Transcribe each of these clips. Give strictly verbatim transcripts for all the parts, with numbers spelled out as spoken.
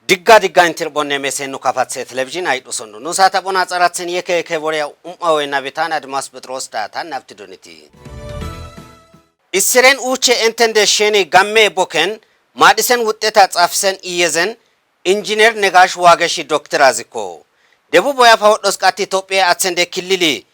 Digga digga intir bonne mesen nu kafatse televizhin aydhu sondu. Nu sata bona tsaratzen yeke yeke wore umma we nabitan Admas Petros datan nabti doniti. Issiren uche entende sheni gamme boken madisen wutteta tsafsen iyezen injiner Negash Wageshi doktoraziko. Debu boya pawoddos qatti Tophiya atsende killili.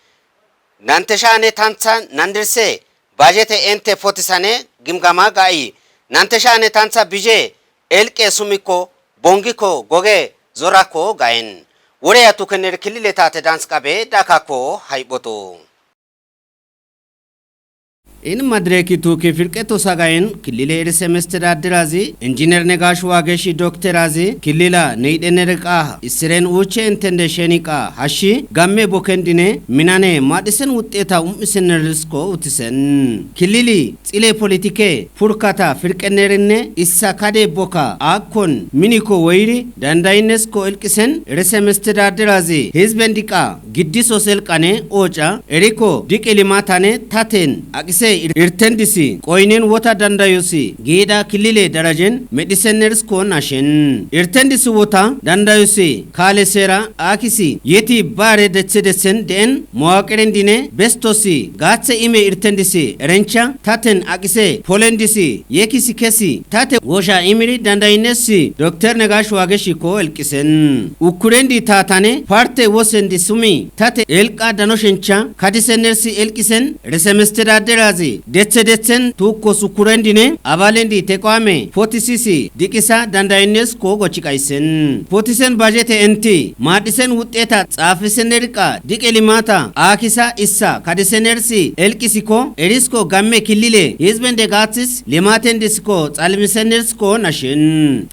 Nantesha ane tantsa nandirse bajete ente fotisane gimgama ga'i. Nantesha ane tantsa bije elqe sumikko bongikko goge zorakko ga'en. Wore ya tukener killile tate dansqabe dakakko hayboto. In madreki tuki firqeto sagayen killile eri semestedadirazi injiner Negash Wageshi doktorazi killila neydenerqa issiren uche entende sheniqa hashi gamme bokendine minane madisen wutteta um'isenerisko utisen. Killili tsile politike purkata firqenerinne issa kade boka akkon miniko woyri dandaynesko elqisen eri semestedadirazi hizben diqa giddiso selqane oca eriko diqi limatane taten aqise ir-, irtendisi qoynen wota dandayosi giida killile darajen medhisenerisko nashen. Irtendisi wota dandayosi kale sera akisi yeti bare detse dessen de'en muwaqiren dine bestosi gatse ime irtendisi erencha taten aqise polendisi yekisi kesi tate wosha imiri dandaynesi doktor Negash Wageshi ko elqisen. Ukurendi tatane parte wosendi sumi tate elqa danoshencha kadisenersi elqisen resemestedaderazi detse detsen tukko sukurendine abalendi teqwame potisisi diqisa dandaynes ko gochi qaysen. Potisen bajete enti madisen wutteta tsafisen erqa diqe limata akisa issa kadisenersi elqisiko erisko gamme killile hizben de gatsis limaten disko tsalmisenersko nashin.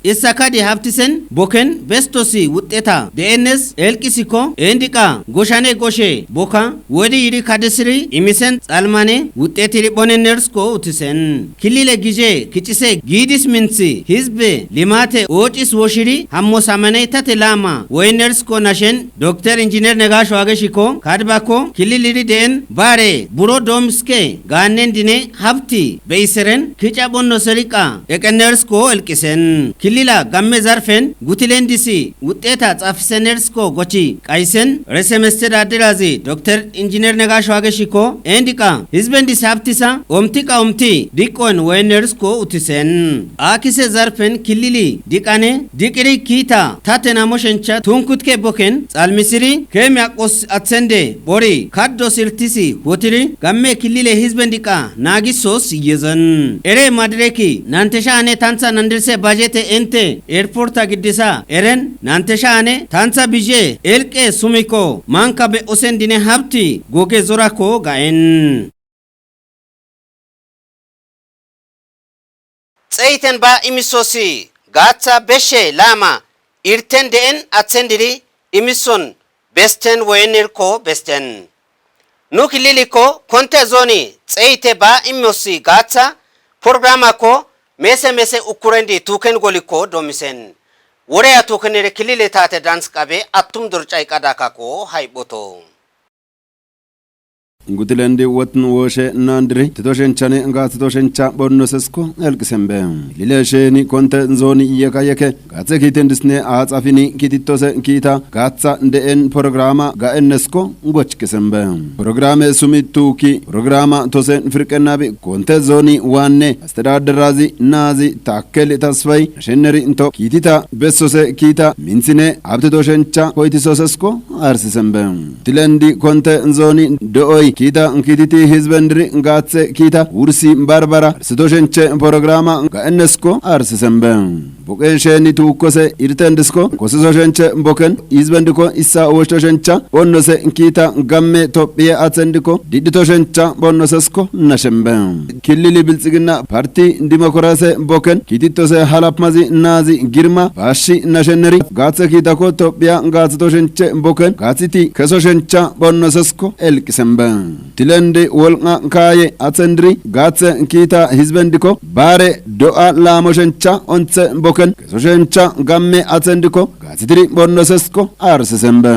Issa kadi haftisen boken bestosi wutteta de'enes elqisiko endiqa goshane goshe boka wodi yiri kadisiri imisen tsalmane wutteti ribonenersko utisen. Killile gije kicise gidis minsi hizbe limate ocis woshiri hammo samane tate lama woynersko nashen doktor injiner Negash Wageshiko kadbako killiliri de'en bare buro domske gannen dine habti beiseren kica bonno serika eqenersko elqisen. Killila gamme zarfen gutilendisi wutteta tsafisenersko gochi qaysen resemestedadirazi doktor injiner Negash Wageshiko endiqa hizbendis habtisa omtiqa omti diqqoen woynersko utisen. Akise zarfen killili diqane diqiri kita taten amoshencha tunkutke boken tsalmisiri kemi aqos atsende bori kaddos irtisi wotiri gamme killile hizben diqa nagisos yezan. Ere madreki nantesha ane tantsa nandirse bajete ente airporta giddisa eren nantesha ane tantsa bije elqe sumiko manka be osendine habti goge zorako ga'en. Tseyten ba imisosi gatsa beshe lama irten de'en atsendiri imison besten woyenerko besten. Nu kililiko konte zoni tseyte ba imosi gatsa programako mese mese ukurendi tuken goliko domisen. Wore ya tukenere kilile tate dansqabe attum dorcay qadakako hayboto. Gutilendi wotn woshe nandiri titoshenchane gatsitoshencha bonnosesko elqisembe. Lile sheni konte zoni yeka yeke gatse kitendisne atsafini kititose kita gatsa de'en programa ga'ennesko gochkisembe. Programe sumi tuki programa tosen firqenabi konte zoni wanne astedaderazi nazi Takkeli Tasfay sheneri into kitita bessose kita mintsine abtitoshencha koytisosesko arsisembe. Tilendi konte zoni do'oy kita kititi hizbendiri gatse kita wursi barbara arsitoshenche programa ga'ennesko arsisembe. Buqen sheni tuukkose irtendisko kosisoshenche boken hizbendiko issa wochtoshencha onnose kita gamme Tophiye atsendiko diditoshencha bonnosesko nashembe. Killili bilxigina parti dimokirase boken kititose halapmazi nazi girma bashshi nasheneri gatse kitako Tophiya gatsitoshenche boken gatsiti kesoshencha bonnosesko elqisembe. Tilendi wolqqa kaaye atsendiri gaaththe kiita hizbendikko baare do'a laamoshencha onthe boken kesoshencha gamme atsendikko gaathitiri bonnosesko aarsesembe.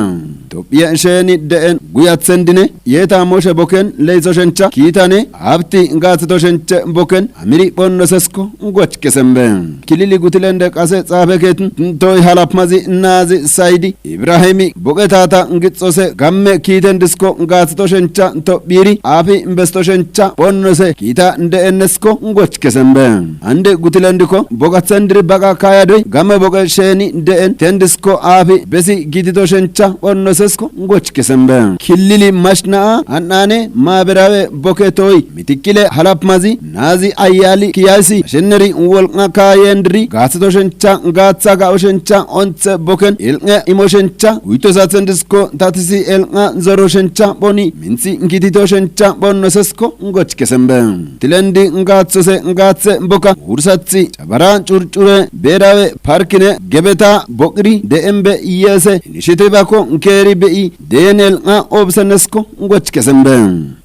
Tophiye sheeni de'en guyatsendine yeeta moshe boken leysoshencha kiitane habti gaaththetoshenche boken amiri bonnosesko goch kesembe. Kilili gutilende qase xaafe keetin toy halapmazi naazi saydi Ibrahimi boqetata gixxose gamme kiiten disko gaathito shencha tophiri aafi besto shencha bonnose kiita de'ennesko goch kesembe. Ande gutilendikko boqathendiri baqa kaayadoy gamme boqe sheeni de'en tendisko aafi besi giitito shencha bonnosesko goch kesembe. Kilili mashna'a han'ane maaberawe boke toy mitikile halapmazi naazi ayali kiyaysi sheneri wolqqa kaayendiri gaathito shencha gaaththa ga'o shencha onthe boken ilqe imo shencha uyto sathen disko tatisi elqa zoro shencha boni minthi gitito shencha bonnosesko goch kesembe. Tilendi gaaththose gaaththe boka wursathi cabara curcure beerawe parkine gebeta boqiri de'enbe yeese inishitivakko keeri be'i deen elqa obsenesko goch kesembe.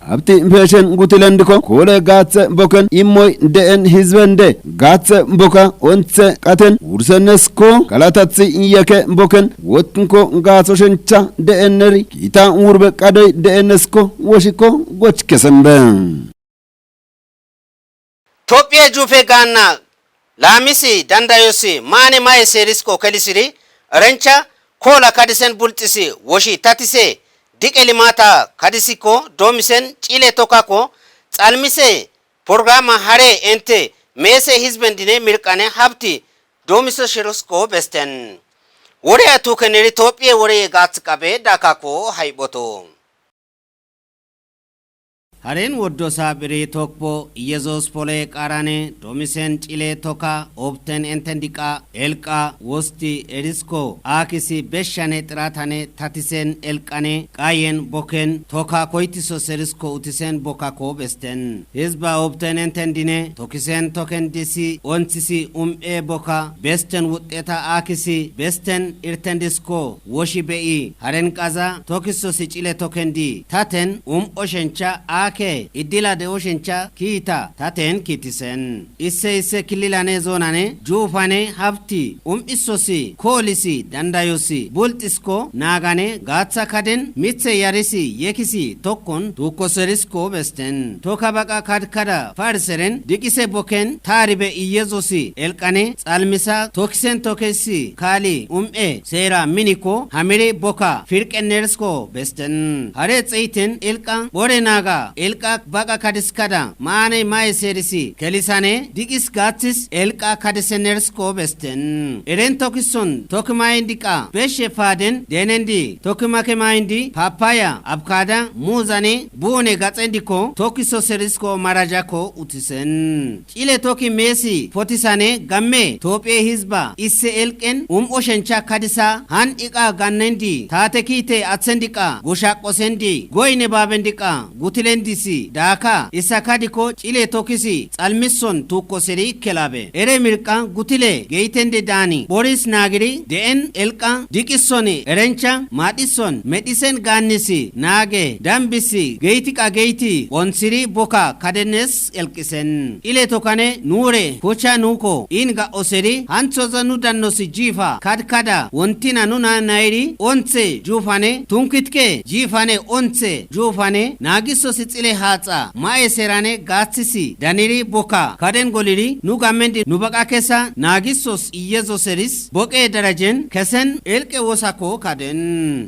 Habti peeshen gutilendikko koole gaaththe boken immoy de'en hizbende gaaththe boka onthe qaten wursenesko galatathi yeke boken wotnko gaatho shencha de'enneri kiita wurbe qadoy de'ennesko woshikko goch kesembe. Tophiye juufe gaanna laamisi dandayosi maane maye seerisko kelisiri erencha koola kadisen bulxisi woshi tatise diqe limata kadisikko doomisen ciile tokkakko xalmise programa hare ente meese hizbendine mirqane habti doomiso shirosko besten. Woreya tukeneri Tophiye woreye gaath qabe dakakko hayphoto. Haren woddosa biri tokpo Yesus pole qaarane domisen cile toka obten enten diqa elqa wosti erisko akisi beshane xiratane tatisen elqane qayen boken toka koytiso serisko utisen bokako besten. Hizba obten enten dine tokisen token disi onthisi um'e boka besten wuxxeta akisi besten irten disko woshi be'i haren qaza tokiso sicile token di taten um'o shencha ake iddila de'o shencha kiita taten kiitisen. Isse isse kililane zoonane juufane habti um'isosi koolisi dandayosi bulxisko naagane gaaththa kaden mithe yarisi yekisi tokkon tuukkoserisko besten. Toka baqa kadkada fariseren diqise boken taaribe Iyesusi elqane xalmisa tokisen tokesi kaali um'e seera minikko hamiri boka firqenersko besten. Hare xeyten elqa bore naaga elqa baqa kadiskada maaney maye seerisi kelisane diqis gaaththis elqa kadisenersko besten. Eren tokison tokimayen diqa beshe paaden deenendi tokimakemayndi papaya abkada muuzane buune gaxendikko tokiso serisko marajakko utisen. Cile toki meesi potisane gamme Tophiye hizba isse elqen um'o shencha kadisa han iqa gannendi taate kiite athendiqa goshaqosendi goyne baabendiqa gutilendisi daaka issa kadikko cile tokisi xalmison tuukkoseri kelabe. Ere mirqa gutile geytende daani boris naagiri de'en elqa diqisoni erencha maadhison medhisen gaannisi naage dambisi geytiqa geyti onthiri boka kadenes elqisen. Ile tokane nuure kocha nuuko in ga'oseri hanthoza nu dannosi jiifa kadkada wontina nuna nayri onthe juufane tunkitke jiifane onthe juufane naagisosi xile haaxa ma'e serane gaaththisi daniri boka kaden goliri nu gammendi nu baqa kesa naagisos Iyesuseris boqe darajen kesen elqe wosako kaden.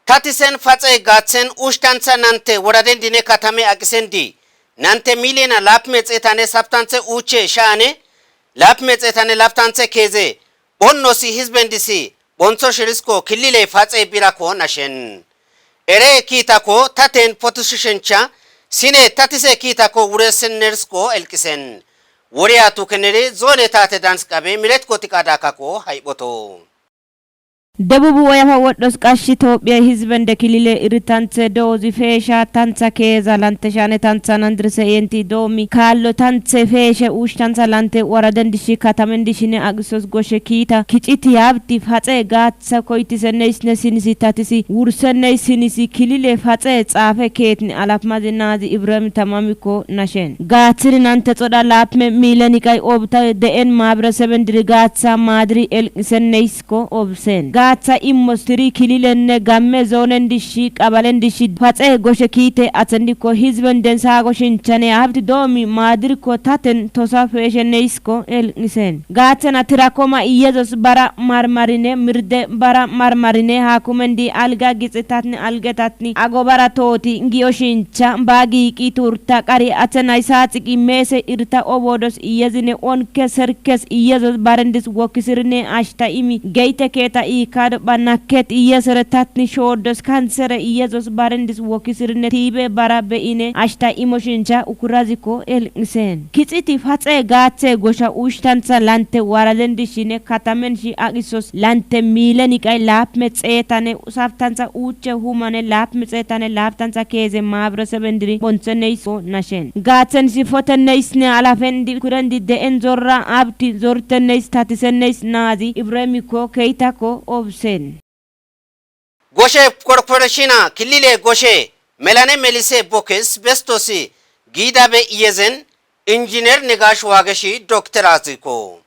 Tatisen faxe gaaththen ushtantha nante woraden dine katame aqisendi nante miliyena laapme xeetane saptanthe uuche sha'ane laapme xeetane laaptanthe keeze phonnosi hizbendisi phontho shirisko killiley faxe birako nashen. Ere kiitako taten potushishencha sine tatise kiitako wuresennersko elqisen. Woriya tukeneri zoone taate dansqabe miretko tiqadakako hayphoto. Debubu woyafa wodhos qash Tophiya hizben de kilile irtanthe doozi feesha tantha keeza lante shane tantha nandirse enti doomi kaallo tanthe feeshe uushtantha lante waraden dishi katamen dishine aqisos goshe kiita kiciti habti faxe gaatha koytisenneysne sinisi tatisi wursenneys sinisi kilile faxe xaafe keetni alafmazi naazi Ibrahim tamamikko nashen. Gaaththiri nante xodha laapme miileni qay obta de'en maabireseben diri gaatha maadiri elqisenneysko obsen. Gaatha immos tiri kililenne gamme zoonen dishi qabalen dishi faxe goshe kiite athendikko hizben den saago shinchane habti doomi maadirikko taten tosa feeshenneysko elqisen. Gaathena tirakoma iyezos bara marmarine mirde bara marmarine haakumen di alga gixitatni algetatni ago bara tooti giyo shincha ba giiqi turta qari athenay saaxiqi meese irta obodos iyezine onke serkes iyezos barendis wokisirine ashta imi geyte keeta iikado ba nakket iyesere tatni shooddos kansere iyezos barendis wokisirine tiibe bara beyine ashta imo shincha ukurazikko elqisen. Kixiti faxe gaathe gosha uushtantha lante waraden dishine katamen shi aqisos lante miileni qay laapme xeetane usaptantha uuche humane laapme xeetane laaptantha keeze maabireseben diri bontheneysko nashen. Gaathen shi fotenneysne alafen di kuren di de'en zorra abti zortenneys tatisenneys naazi Ibrahimikko keytakko obsen. Goshe korporeshina kilile goshe melane melise bokes bestosi giidabe iyezen injiner Negash Waageshi doktorazikko.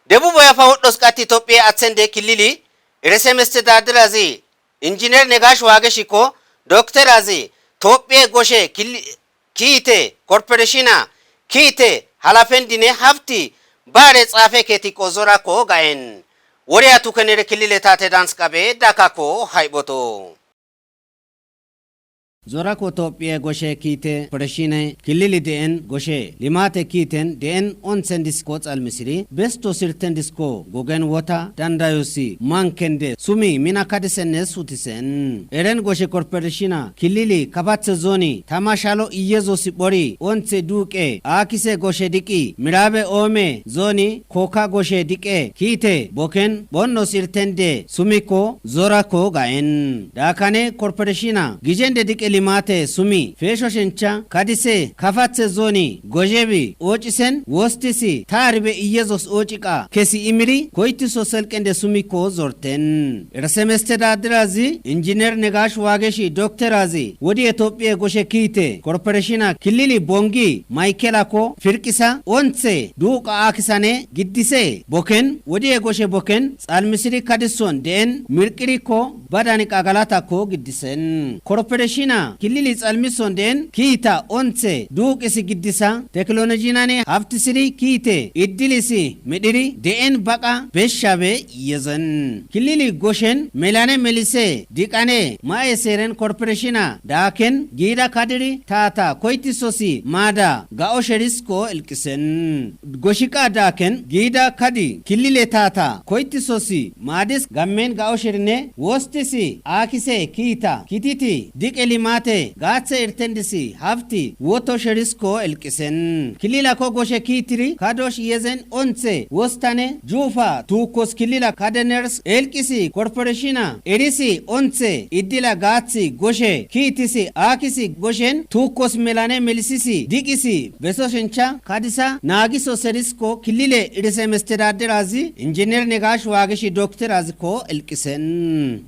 Debubo yafa wodhos qati Tophiya athende kilili rese mestedadirazi injiner Negash Waageshikko doktorazi Tophiya goshe kili-, kiite korporeshina kiite halafendine habti baare xaafe keeti qozorakko gaen. Woriya tukenere kilile taate dans qabe dakakko hayboto. Zorako Tophiya goshe kiite korporeshine kilili de'en goshe limate kiiten de'en onthen disko xalmisiri besto sirten disko gogen wota dandayosi mankende sumi mina kadisenne sutisen. Eren goshe korporeshina kilili kabathe zoni tama shalo iyezosi bori onthe duuqe aakise goshe diqi miraabe oome zoni koka goshe diqe kiite boken bonno sirtende sumikko zorako gaen. Daakane korporeshina gijende diqe limate sumi feesho shencha kadise kafathe zoni gojebi oocisen wostisi taaribe iyezos oociqa kesi imiri koytiso selqende sumikko zorten. Rese mestedadirazi injiner Negash Waageshi doktorazi wodi Etophiya goshe kiite korporeshina kilili bongi maykelakko firqisa onthe duuqa aakisane giddise boken wodi goshe boken xalmisiri kadison de'en mirqirikko badani qagalatakko giddisen. Korporeshina kilili xalmison de'en kiita onthe duuqisi giddisa teknolojinane habtisiri kiite iddilisi midhiri de'en baqa beshabe yezen. Kilili goshen melane melise diqane ma'e seeren korporeshina daaken giida kadiri taata koytisosi maada ga'o sherisko elqisen. Goshiqa daaken giida kadi kilile taata koytisosi maadis gammen ga'o sherine wostisi aakise kiita kititi diqe limate gaathe irtendisi habti woto sherisko elqisen. Kililakko goshe kiitiri kadosh yezen onthe wostane juufa tuukkos kilila kadeners elqisi korporeshina erisi onthe iddila gaathi goshe kiitisi aakisi goshen tuukkos melane melisisi diqisi beso shencha kadisa naagiso serisko kilile irise mestedaderazi injiner Negash Waageshi doktorazikko elqisen.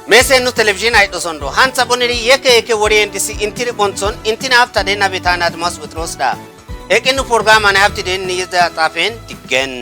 Meese nu televizhin aydhosondo hantha boniri yeke yeke woriyen disi intiri bonthon intina haftade nabi taanat mas wexirosda. Eqin nu porgamane haftiden ni yezda xaafen diggen.